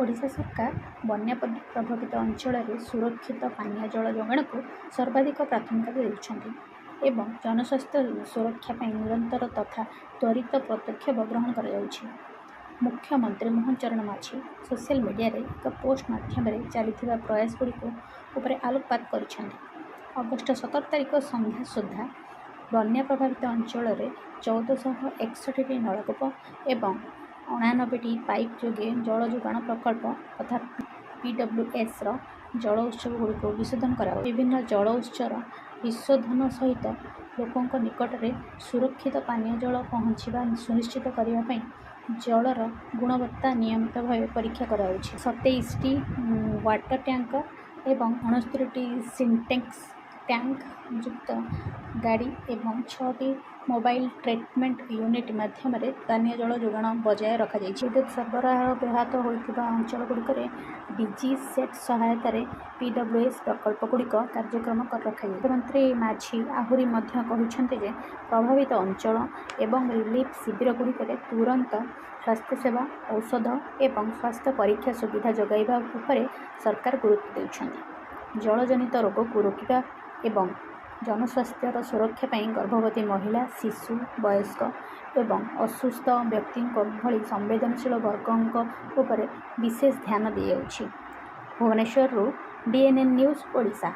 ଓଡ଼ିଶା ସରକାର ବନ୍ୟା ପ୍ରଭାବିତ ଅଞ୍ଚଳରେ ସୁରକ୍ଷିତ ପାନୀୟ ଜଳ ଯୋଗାଣକୁ ସର୍ବାଧିକ ପ୍ରାଥମିକତା ଦେଉଛନ୍ତି ଏବଂ ଜନସ୍ୱାସ୍ଥ୍ୟ ସୁରକ୍ଷା ପାଇଁ ନିରନ୍ତର ତଥା ତ୍ୱରିତ ପଦକ୍ଷେପ ଗ୍ରହଣ କରାଯାଉଛି। ମୁଖ୍ୟମନ୍ତ୍ରୀ ମୋହନ ଚରଣ ମାଝୀ ସୋସିଆଲ ମିଡିଆରେ ଏକ ପୋଷ୍ଟ ମାଧ୍ୟମରେ ଚାଲିଥିବା ପ୍ରୟାସଗୁଡ଼ିକ ଉପରେ ଆଲୋକପାତ କରିଛନ୍ତି। ଅଗଷ୍ଟ 17 ତାରିଖ ସନ୍ଧ୍ୟା ସୁଦ୍ଧା ବନ୍ୟା ପ୍ରଭାବିତ ଅଞ୍ଚଳରେ 1461ଟି ନଳକୂପ ଏବଂ 89ଟି ପାଇପ୍ ଯୋଗେ ଜଳ ଯୋଗାଣ ପ୍ରକଳ୍ପ ତଥା ପିଡବ୍ଲ୍ୟୁଏସ୍‌ର ଜଳ ଉତ୍ସଗୁଡ଼ିକୁ ବିଶୋଧନ କରାଯାଉଛି। ବିଭିନ୍ନ ଜଳ ଉତ୍ସର ବିଶୋଧନ ସହିତ ଲୋକଙ୍କ ନିକଟରେ ସୁରକ୍ଷିତ ପାନୀୟ ଜଳ ପହଞ୍ଚିବା ସୁନିଶ୍ଚିତ କରିବା ପାଇଁ ଜଳର ଗୁଣବତ୍ତା ନିୟମିତ ଭାବେ ପରୀକ୍ଷା କରାଯାଉଛି। 27ଟି ୱାଟର ଟ୍ୟାଙ୍କର ଏବଂ 69ଟି ସିଣ୍ଟେକ୍ସ ଟ୍ୟାଙ୍କ ଯୁକ୍ତ ଗାଡ଼ି ଏବଂ 6ଟି ମୋବାଇଲ ଟ୍ରିଟମେଣ୍ଟ ୟୁନିଟ୍ ମାଧ୍ୟମରେ ପାନୀୟ ଜଳ ଯୋଗାଣ ବଜାୟ ରଖାଯାଇଛି। ବିଦ୍ୟୁତ ସରବରାହ ବ୍ୟାହତ ହୋଇଥିବା ଅଞ୍ଚଳଗୁଡ଼ିକରେ ଡିଜି ସେଟ୍ ସହାୟତାରେ ପିଡବ୍ଲ୍ୟୁଏସ୍ ପ୍ରକଳ୍ପଗୁଡ଼ିକ କାର୍ଯ୍ୟକ୍ଷମ ରଖାଯାଇଛି। ମୁଖ୍ୟମନ୍ତ୍ରୀ ମାଝୀ ଆହୁରି ମଧ୍ୟ କହିଛନ୍ତି ଯେ, ପ୍ରଭାବିତ ଅଞ୍ଚଳ ଏବଂ ରିଲିଫ ଶିବିରଗୁଡ଼ିକରେ ତୁରନ୍ତ ସ୍ୱାସ୍ଥ୍ୟସେବା, ଔଷଧ ଏବଂ ସ୍ୱାସ୍ଥ୍ୟ ପରୀକ୍ଷା ସୁବିଧା ଯୋଗାଇବା ଉପରେ ସରକାର ଗୁରୁତ୍ୱ ଦେଉଛନ୍ତି। ଜଳଜନିତ ରୋଗକୁ ରୋକିବା ଏବଂ ଜନସ୍ୱାସ୍ଥ୍ୟର ସୁରକ୍ଷା ପାଇଁ ଗର୍ଭବତୀ ମହିଳା, ଶିଶୁ, ବୟସ୍କ ଏବଂ ଅସୁସ୍ଥ ବ୍ୟକ୍ତିଙ୍କ ଭଳି ସମ୍ବେଦନଶୀଳ ବର୍ଗଙ୍କ ଉପରେ ବିଶେଷ ଧ୍ୟାନ ଦିଆଯାଉଛି। ଭୁବନେଶ୍ୱରରୁ ଡିଏନ୍ଏନ୍ ନ୍ୟୁଜ୍ ଓଡ଼ିଶା।